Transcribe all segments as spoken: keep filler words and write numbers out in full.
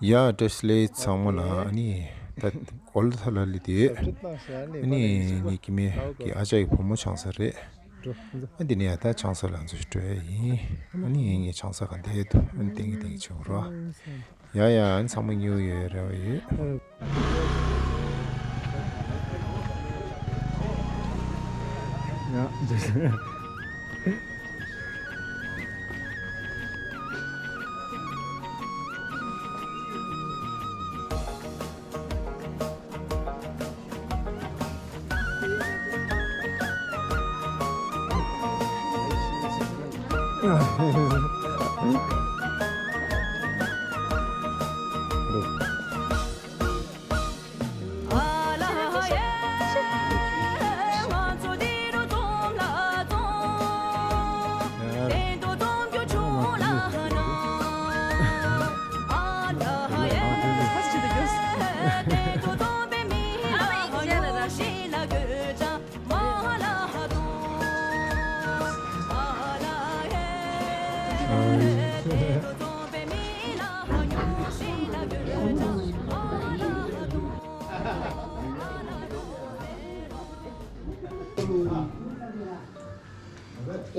ཡ་བཀྲ་ཤིས་བདེ་ལེགས་ཚང་མ་ལ། ཨ་ནི་ད་གོ་ལ་ཐ་ལ་ལི་དེ། ཨ་ནི་ངའི་སྐྱེ་དམན་གྱི་ཨ་ཅག་གི་བུ་མོ་ཆང་ས་རེད། ཨ་འདི་ནས་ཡ་ད་ཆང་ས་ལ་ཚོ་ཞིག་འགྲོ་ཡ་ཡིན། ཨ་ནི་ངའི་ཆང་ས་ག་འདས་འདུག་ཨ་ནི་ཏིང་གི་ཏིང་གི་བྱེད་དགོས་ར། ཡ་ཡ། ཨ་ནི་ཚང་མ་ཉོ་ཡོད་རེ་བ་ཡོད། ཡ།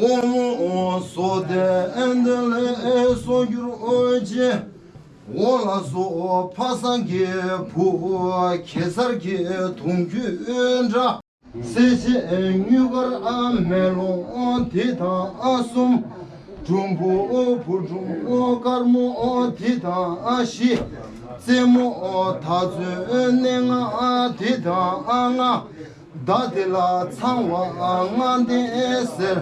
ཨོ་སོ་དེ་ཨན་དེ་ལེ་སོ་གྱུར་ཨོ་ཅེ། འོ་ལ་སོ་ཕ་སངས་རྒྱས་བུ་གེ་སར་གྱི་དུང་ཁྱུད་འདྲ། སེ་ཆེ་དངུལ་དཀར་ཨ་མེ་ལོང་དེ་དང་ཨ་གསུམ། གྲུམ་བུ་བུ་གྲུམ་དཀར་མོ་དེ་དང་ཨ་བཞི། རྩེ་མོ་ད་ཚོན་སྣེ་ལྔ་དེ་དང་ཨ་ལྔ། མདའ་དེ་ལ་ཚངས་པ་ལྔ་ལྡན་ཟེར།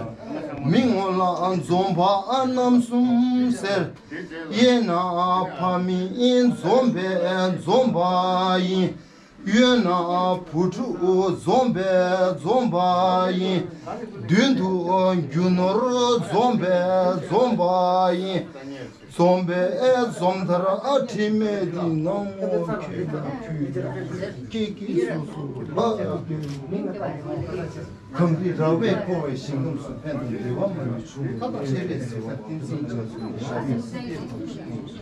མི་ངོ་ལ་འཛོམས་པ་རྣམ་གསུམ་ཟེར། གཡས་ན་ཕ་མིང་འཛོམས་པས་འཛོམས་པ་ཡིན། གཡོན་ན་བུ་ཕྲུག་འཛོམས་པས་འཛོམས་པ་ཡིན། མདུན་དུ་རྒྱུ་ནོར་འཛོམས་པས་འཛོམས་པ་ཡིན། འཛོམས་པས་འཛོམས་མཐར་ཨ་དྲི་མེད་འདི་ནང་ངོ་ཁྱོད་ཀྱི་སོ་སོ་ལ་ཁམས་འདི་ར་བས་བསྐོར་བའི་ཞིང་ཁམས་སུ་ཕན་དང་བདེ་བ་མ་ལུས་འབྱུང་བའི་ཆེ་བའི་ཟེར་བ་ཏིང་འཛིན་རྒྱ་མཚོའི་ཞབས་ནས།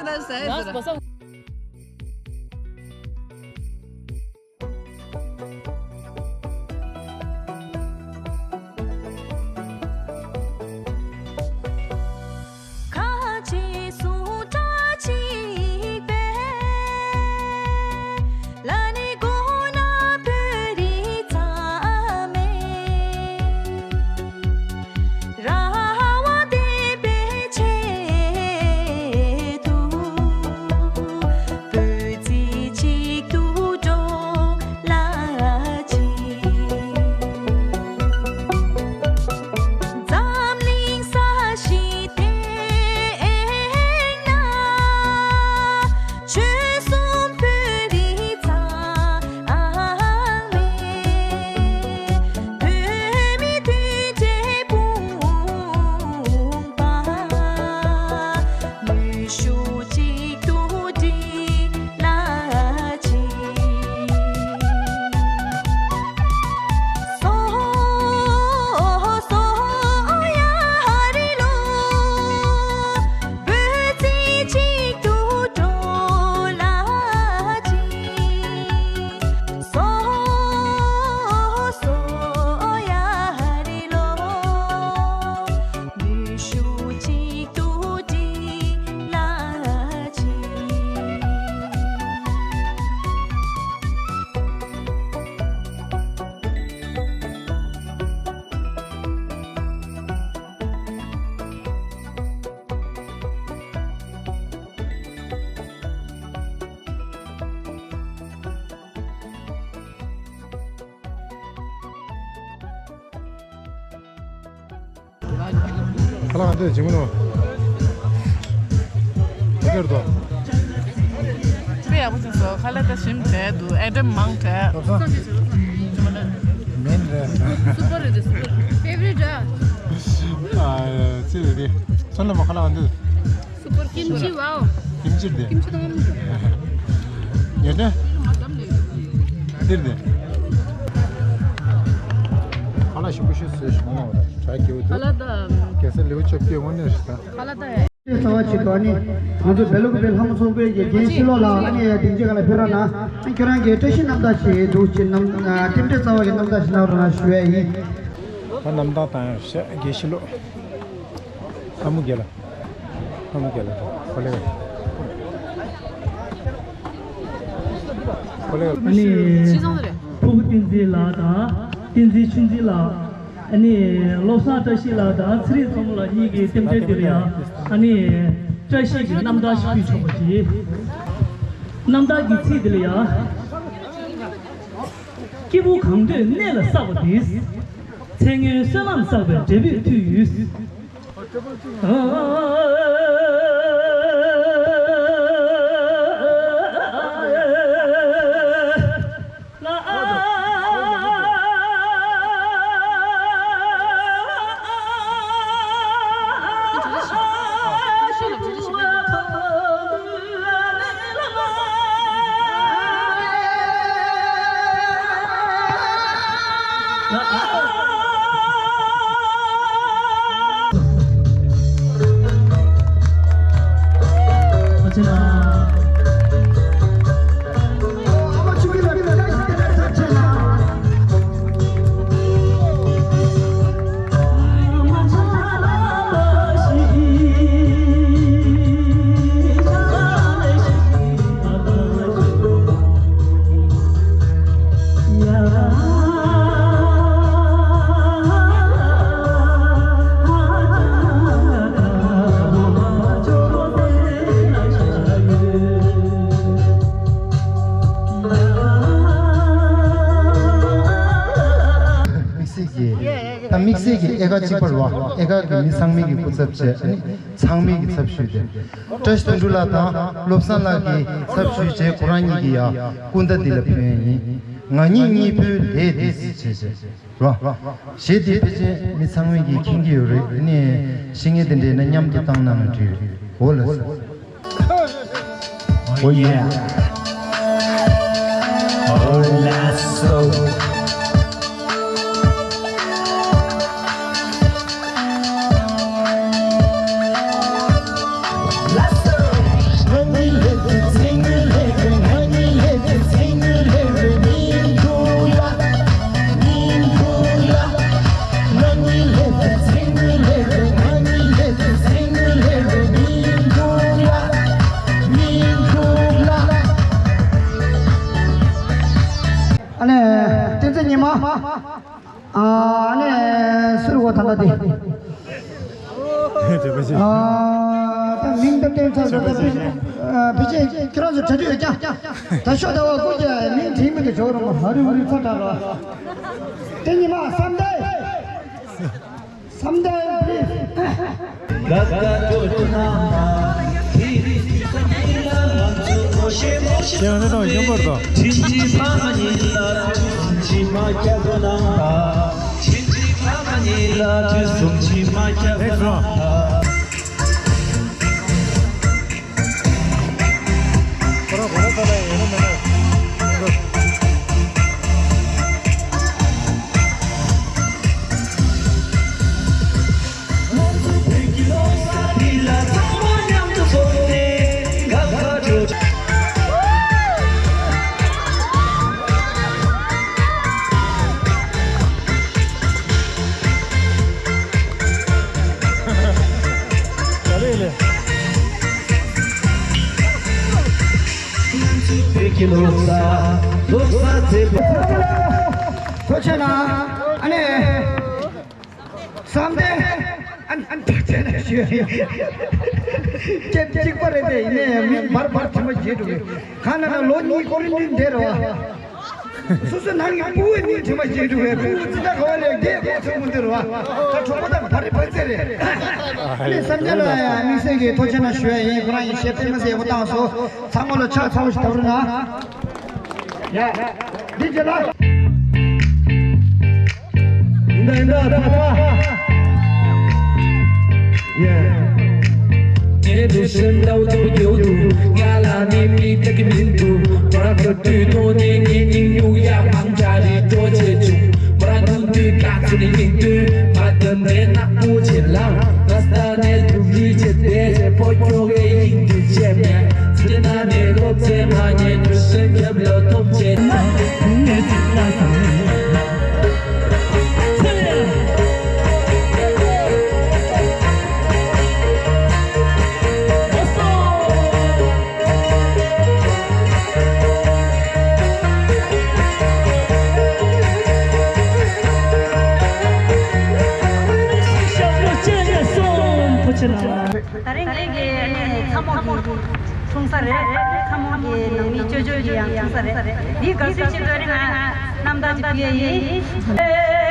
ཅི་ད་ཟེར་ཟེར། ཁ་ལག་འདི་ཇི་མོ་ནོ། ཅི་ཟེར་དོ། དཔེ་ཡག་པོ་བྱུང་སོང་། ཁ་ལག་ད་ཞིམ་དྲགས་འདུག་ཨེ་ཊམ་མང་དྲགས། ལོབ་སང་། མིན་རེད། སུ་པར་རེད། སུ་པར། ཕེ་ཝ་རིཊ་ར། ཨ། ཅི་རེད་དེ། སོན་ལ་མ་ཁ་ལག་འདི། སུ་པར། ཀིམ་ཅི། ཝའོ། ཀིམ་ཅི་དེ། ཀིམ་ཅི་དང་། ཉོ་དེ། འདིར་དེ། ཁ་ལག་ཞིམ་པོ་ཞིག་བཟོས་ཤིག་མ་ལ་བ་དང་། གྲ་རྒྱས་པོ་འདུག་ཁ་ལག་དང་། གེ་སར་ལེའུ་བཅོ་བརྒྱད་དངོས་གནས་རེད་ད། ཁ་ལག་དང་། རྩ་བ་ཅིག་ཏུ་ཨ་ནི་ང་ཚོ་བེ་ལུག་པའི་ལྷ་མོ་ཚོགས་པའི་གི་རྒན་ཕྱི་ལོགས་ལ་ཨ་ནི་སྡིངས་ཆ་སྒང་ལ་ཕེབས་རོགས་གནང་། ཁྱོད་རང་གི་བཀྲ་ཤིས་རྣམ་ཐར་ཞིག་འདུག་ཅེས་རྣམ། རྟེན་འབྲེལ་རྩ་བ་གི་རྣམ་ཐར་ཞིག་གནང་རོགས་གནང་ཞུ་ཡས་ཡིན། ད་རྣམ་ཐར་བཏང་ཡོད་ཤག་རྒན་ཕྱི་ལོགས། ལྷ་མོ་རྒན་ལགས། ལྷ་མོ་རྒན་ལགས། ཧོ་ལེ། ཧོ་ལེ། ཨ་ནི། ཕུར་བུ་བསྟན་འཛིན་ལགས་དང་། བསྟན་འཛིན་ཆོས་འཛིན་ལགས། ཨ་ནི། བློ་བཟང་བཀྲ་ཤིས་ལགས་དང་ཚེ་རིང་མཚོ་མོ་ལགས་གཉིས་ཀྱི་རྟེན་འབྲེལ་འདིར་ཡང་། ཨ་ནི། བཀྲ་ཤིས་ཀྱི་རྣམ་ཐར་ཞིག་ཕུལ་ཆོག་པ་ཞིག་རྣམ་ཐར་གྱི་ཚིག་འདི་ལ་ཡང་། སྐྱེས་བུ་གང་འདོད་གནས་ལ་བསགས་པ་འདི། ཚེ་སྔོན་བསོད་ནམས་བསགས་པའི་འབྲས་བུས་མཐུ་ཡོད། དམིགས་བསལ་གྱི། ད་དམིགས་བསལ་གྱི་ཨེ་ཀ་གཅིག་པ་རེད་བ། ཨེ་ཀ་གི་མི་ཚང་མའི་གི་སྐུ་ཚབ་བྱས། ཨ་ནི་ཚང་མའི་གི་ཚབ་ཞུས་ཏེ། བཀྲ་ཤིས་དོན་གྲུབ་ལགས་དང་བློ་བཟང་ལགས་ཀྱི་ཚབ་ཞུས་བྱས། ཁོ་རང་གཉིས་ཀྱི་ཡ་སྐུ་ཟླ་འདི་ལ་ཕུལ་ཡས་ཡིན། ང་གཉིས་གཉིས་པོའི་ལས་འདི་གཟིགས་བྱས་བྱས་རེད་བ། གཞས་འདི་ཕལ་ཆེར་མི་ཚང་མས་ཀྱིས་མཁྱེན་གྱི་ཡོད་རེད། ཨ་ནི་ཤེས་མཁན་དེ་འདྲ་ཡིན་ན་མཉམ་དུ་བཏང་གནང་ན་འགྲིག་རེད། འོ་ལགས་སོ། Oh yeah. ཨ་ནི་བསྟན་འཛིན་ཉི་མ། ཨ་ནི་སུ་རེད་གོ་ད་ལྟ་དེ། ཨ་ད་མིང་ད་བསྟན་ཚར་སོང་ད། ཕལ་ཆེར་ཁྱེད་རང་ཚོ་གྲ་སྒྲིག་ཡོད་ཀྱང་། ད་ཤོག་ད་བ་ཀུན་ཀྱང་མིང་བྲིས་མི་འདུག་ཇོ་རུ་མ་ཧ་རི་ཧུ་རི་ཚ་དྲག་རོ། བསྟན་ཉི་མ་བསམ་གཏན། བསམ་གཏན་པི་ལིས། ཐུགས་རྗེ་གནང་། ཨ་ནི། བསམ་གཏན། ཨན་ཨན་ཐག་བཅད་ན་ཞུ། སྐྱེ་གཅིག་པ་རེད་དེ། ཡིན་ནའི་མི་འབར་འབར་དྲི་མ་བརྗེད་འགྲོ་གི། གང་ན་ན་ལོ་གཉིས་ཀོ་རིན་ཊིན་བསྡད་རོགས། སོ་སོ་ནང་གི་སྤུ་བོའི་མིང་དྲི་མ་བརྗེད་འགྲོ་བའི། སྤུ་བོ་ཙི་ད་ག་བ་ལས་བསྡད་ཁོ་ཚོ་མི་འདུག་རོགས། ད་གྲོགས་པོ་དང་བར་རི་བར་རྩེ་རེད། ཨ་ནི་བསམ་གཏན་ལ་དམིགས་བསལ་གྱི་ཐུགས་རྗེ་གནང་ཞུ་ཡ་ཡིན། ཁོ་རང་ཡིན་ཤེས་པས་མ་ཟད་ཡག་པོ་བཏང་སོང་། ཚང་མ་ལ་ཕྱག་འཚལ་ཞིག་བཏབ་རོགས་གནང་། ཡ། འདི་རྗེ་ལ། འདི་འདྲ་ཚ་ཚ། ཡེ། ངའི་དུས་ཆེན་འདྲ་བོ་ཆེན་པོ་རྒྱལ་བོ་འདུག་ང་ལ་ནི་མི་རྟག་གི་མིན་འདུག་ང་རང་ཁ་དུས་ཐོག་ནས་ངའི་སྙིང་རུས་ཡ་མང་དྲགས་རེད་འགྲོ་བྱེད་བྱུང་། མོ་རང་སྙིང་དུས་ཀ་ཚོད་ནས་སྙིང་དུས་མ་དོན་མེད་ནག་པོ་བྱེད་ལ། ང་ས་ནས་སྡུག་རུས་བྱེད་བསྡད་བྱེད་ཕོ་ཁྱོ་གའི་སྙིང་དུས་བྱེད་མེད། ཚེ་ན་ནས་སློབ་ཚན་མ་ཉན་དུས་སེམས་རྒྱབ་ལ་འཐོམ་བྱེད་ན། ད་རིང་ངེད་ཀྱི་ཚ་མོ་གི་འཁྲུངས་ས་རེད། ཚ་མོ་གི་ནང་མི་ཅོ་ཅོ་གི་ཡང་འཁྲུངས་ས་རེད། འདི་དགའ་བསུ་ཆེད་དུ་རིང་ང་རྣམ་ཐར་ཅིག་ཕུལ་ཡ་ཡིན།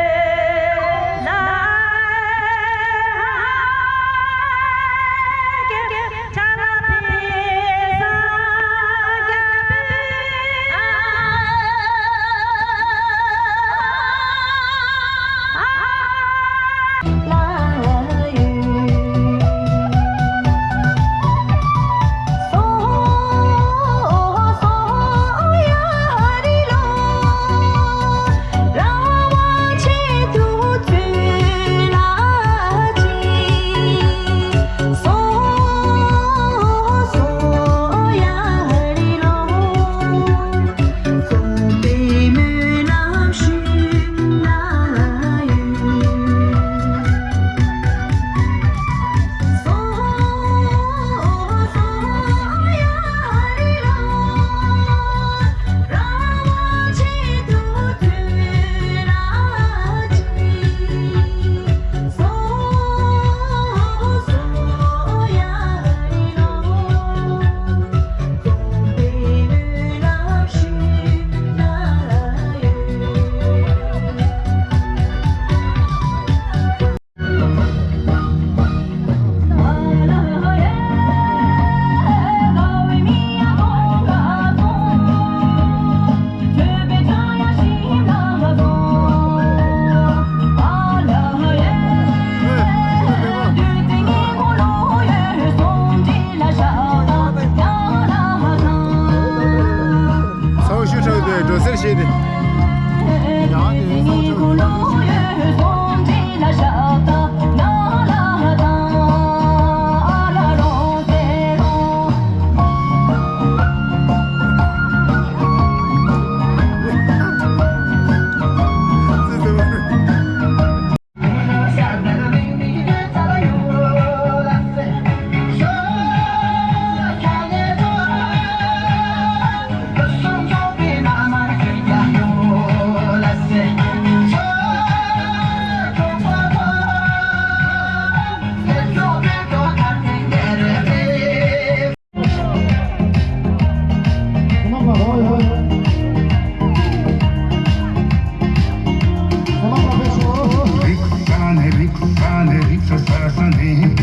རིག་ས་ནས་རིག་ས་ས་ས་ནས།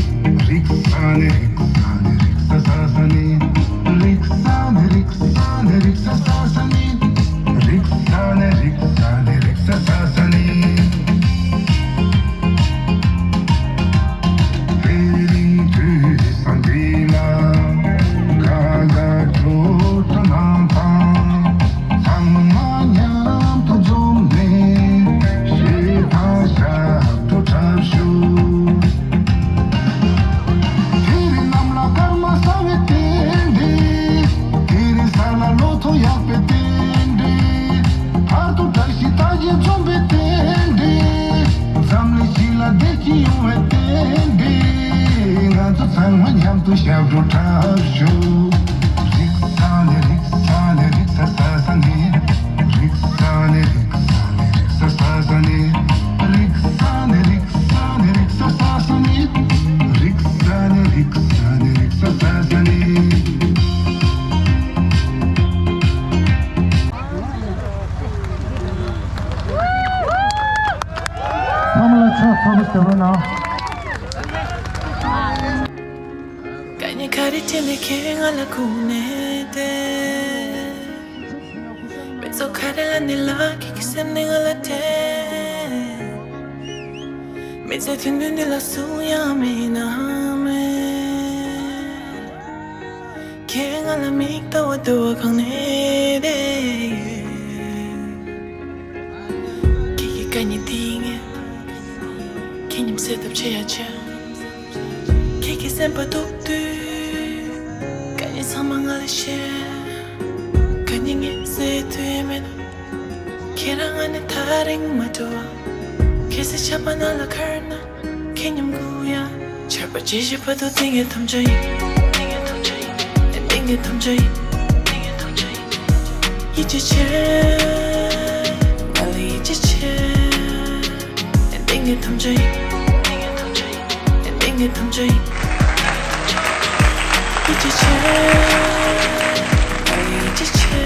རིག་ས་ནས་རིག་ས་ནས་རིག་ས་ས་ས་ནས། རིག་ས་ནས་རིག་ས་ནས་རིག་ས་ས་ས་ནས། རིག་ས་ནས་རིག་ས་ནས་རིག་ས་ས་ས་ནས། དེ་རིང་དུས་སང་འདི་ལ། དགའ་དགའ་སྤྲོ་སྤྲོ་ནང་དང་། ཚང་མ་མཉམ་དུ་འཛོམས་ནས། ཞེ་དྲག་ཞབས་བྲོ་འཁྲབ་ཤོག་དེ་རིང་གནམ་ལ་སྐར་མ་གསལ་བའི་རྟེན་འབྲེལ། དེ་རིང་ས་ལ་ལོ་ཐོ་ཡག་པའི་རྟེན་འབྲེལ། བར་དུ་བཀྲ་ཤིས་རྟགས་ཅན་འཛོམས་པའི་རྟེན་འབྲེལ། འཛམ་གླིང་སྤྱི་ལ་བདེ་སྐྱིད་ཡོང་བའི་རྟེན་འབྲེལ། ང་ཚོ་ཚང་མ་མཉམ་དུ་ཞབས་བྲོ་འཁྲབ་ཤོག་རིག་ས་ནས་རིག་ས་ནས་རིག་ས་ས་ས་ནས། རིག་ས་ནས་རིག་ས་ནས་རིག་ས་ས་ས་ནས། རིག་ས་ནས་རིག་ས་ནས་རིག་ས་ས་ས་ནས། རིག་ས་ནས་རིག་ས་ནས་རིག་ས་ས་ས་ནས། ཚང་མ་ལ་ཕྱག་ཚ་པོ་ཞེ་པོ་གནང་། ག་ནས་ག་རེ་བྲིས་ནས་ཁྱེད་ང་ལ་ཁུག་ནས་བསྡད། མི་ཚོགས་ག་རེ་ལ་ནི་ལ་ཁྱེད་ཀྱི་སེམས་ནི་ང་ལ་དྲན། མི་ཚེ་དུས་འདི་ལ་སུ་ཡང་མིན་ན་མེད། ཁྱེད་ང་ལ་མིག་ལྟ་བ་དུ་བ་གང་ནས་བསྡད་ཡོད། ཁྱེད་ཀྱི་དཀའ་ཉེན་དེ་ངས་ཁྱེད་མཉམ་སེལ་ཐབས་བྱེད་ཡ་བྱས། ཁྱེད་ཀྱི་སེམས་པ་སྡུག་དུས། དཀའ་ཉེན་ཚང་མ་ང་ལ་བཤད། དཀའ་ཉེན་ངས་སེལ་ཐུབ་ཡས་མེད་ན། ཁྱེད་རང་ང་ནས་ཐག་རིང་མ་འགྲོ་བ། ཁྱེད་ཚེ་ཆ་པ་ན་ལ་ཁར་ན། ཁྱེད་མཉམ་སྒུག་ཡ། ཆར་པ་ཇི་བཞིན་བར་དུ་དེ་ངས་ཐམས་ཅད་ཡིན། དེ་ངས་ཐམས་ཅད་ཡིན། དེ་ངས་ཐམས་ཅད་ཡིན། ཡིད་ཆེས་བྱེད། ང་ལ་ཡིད་ཆེས་བྱེད། དེ་ངས་ཐམས་ཅད་ཡིན། དེ་ངས་ཐམས་ཅད་ཡིན། དེ་ངས་ཐམས་ཅད་ཡིན། ཡིད་ཆེས་བྱེད། ང་ལ་ཡིད་ཆེས་བྱེད།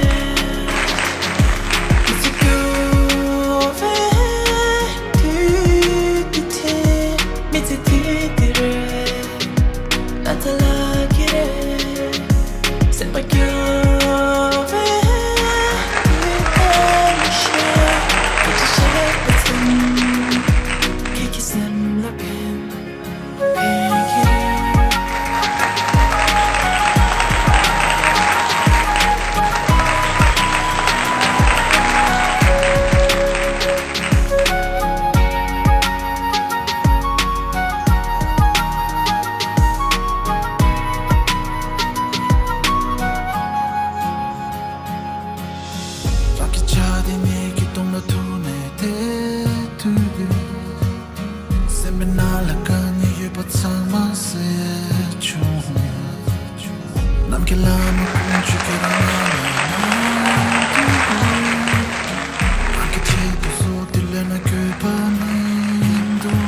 ཡིད་ཆེས་སྐྱོ་བའི་དུས་དེ་དེ། མི་ཚེ་དེ་དེ་རེད། ང་ཚོ་ལ་ཁྱེད་རེད། སེམས་པ་སྐྱོ་བའི་དུས་དེ་མི་ཤེས། ཁྱེད་ཀྱི་ཤེས་པ་ཙམ། ཁྱེད་ཀྱི་སེམས་ལ་ཕན། རང་གི་ཆ་དེ་ངེད་ཀྱི་གདོང་ལ་ཐུག་ནས་བསྡད་དུས། སེམས་པའི་ནང་ལ་དཀའ་ངལ་ཡོད་པ་ཚང་མ་སེལ་བྱུང་། ནམ་མཁའི་ལྷ་མོ་ཀུན་སྤྱོད་ཀྱི་རང་ངང་ལ་ང་དུ་རང་གི་ཆེད་དུ་བཟོ་དེ་ལས་ན་དགོས་པ་མི་འདུག་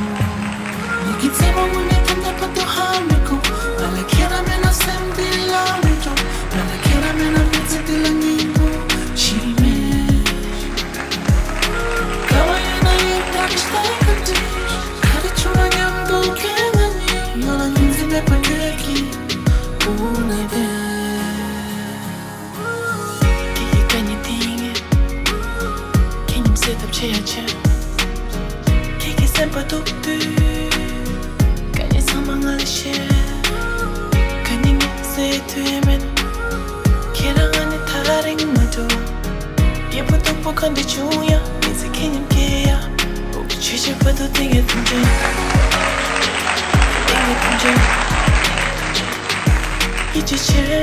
ངེད་ཀྱི་མཚན་མོ་དངོས་གནས་དེ་འདྲ་བར་དུ་ཧ་མི་གོ་ང་ལ་ཁྱེད་རང་མེད་ན་སེམས་འདི་ལ་མི་འགྲོ། ང་ལ་ཁྱེད་རང་མེད་ན་མི་ཚེ་འདི་ལ་སྙིང་པོ་ཞིག་མེད། དཀའ་བ་ཡོད་ན་ཡོད་འདྲ་གི་ལྟ་ག་འདྲི། ག་རེ་བྱུང་ན་མཉམ་དུ་ཁྱེད་ང་གཉིས། ང་ལ་ངོས་འཛིན་མེད་པ་ཁྱོད་ཀྱིས་དགོངས་ནས་བསྡད། ཁྱེད་ཀྱི་དཀའ་ཉེན་དེ་ངས་ཁྱེད་མཉམ་སེལ་ཐབས་བྱེད་ཡ་བྱས། ཁྱེད་ཀྱི་སེམས་པ་སྡུག་དུས། དཀའ་ཉེན་ཚང་མ་ང་ལ་བཤད། དཀའ་ཉེན་ངས་སེལ་ཐུབ་ཡས་མེད་ན། ཁྱེད་རང་ང་ནས་ཐག་རིང་མ་འགྲོ་བ། སྐྱིད་པོ་སྡུག་པོ་ག་འདྲ་བྱུང་ཡང་མི་ཚེ་ཁྱེད་མཉམ་སྐྱེལ་ཡ། འོ་གི་ཆོས་བྱེད་པ་དུ་དེ་ངས་ཐམས་ཅད་ཡིན། དེ་ངས་ཐམས་ཅད་ཡིན། ཡིད་ཆེས་བྱེད།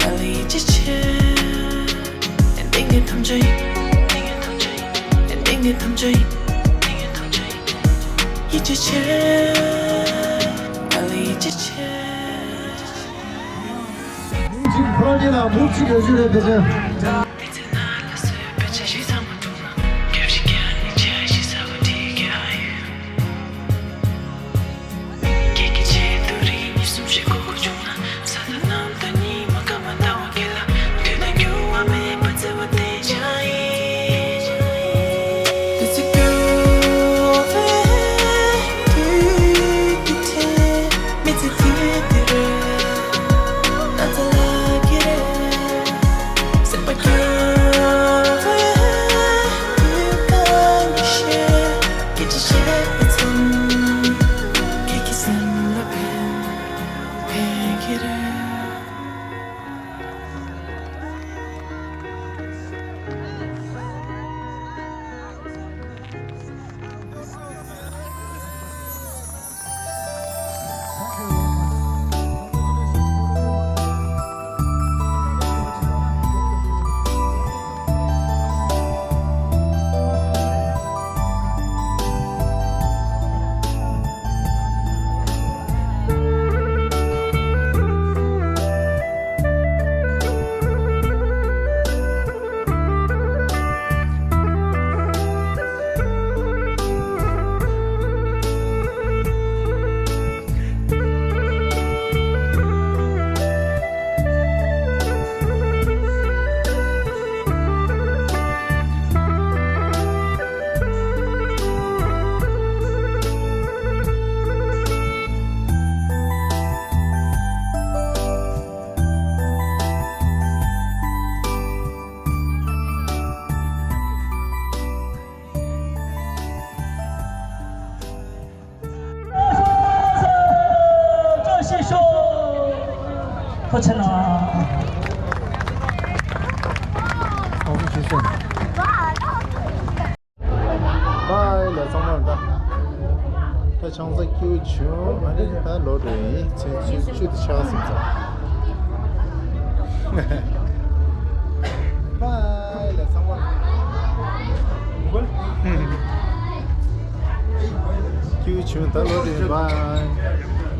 ང་ལ་ཡིད་ཆེས་བྱེད། དེ་ངས་ཐམས་ཅད་ཡིན། དེ་ངས་ཐམས་ཅད་ཡིན། ཡིད་ཆེས་བྱེད། ང་ལ་ཡིད་ཆེས་བྱེད། མུ་གཅིག་ཁོ་རང་གཉིས་ལ་མུ་གཅིག་ཡོད་རྒྱུ་རེད་དེ་ཚོ། ཐུགས་རྗེ་གནང་། ཨའི་ལ་ཚང་མ་ད་ད་ཆང་ས་ཁྱེར་བྱུང་། ཨ་ནི་ད་ལོག་འགྲོ་ཡིན། ཚེས་བཅུ་བཅུ་དེ་ཆགས་སོང་ཙང་། ཨའི་ལ་ཚང་མ་ཁྱེར་བྱུང་། ད་ལོག་འགྲོ་ཡིན། ཨའི།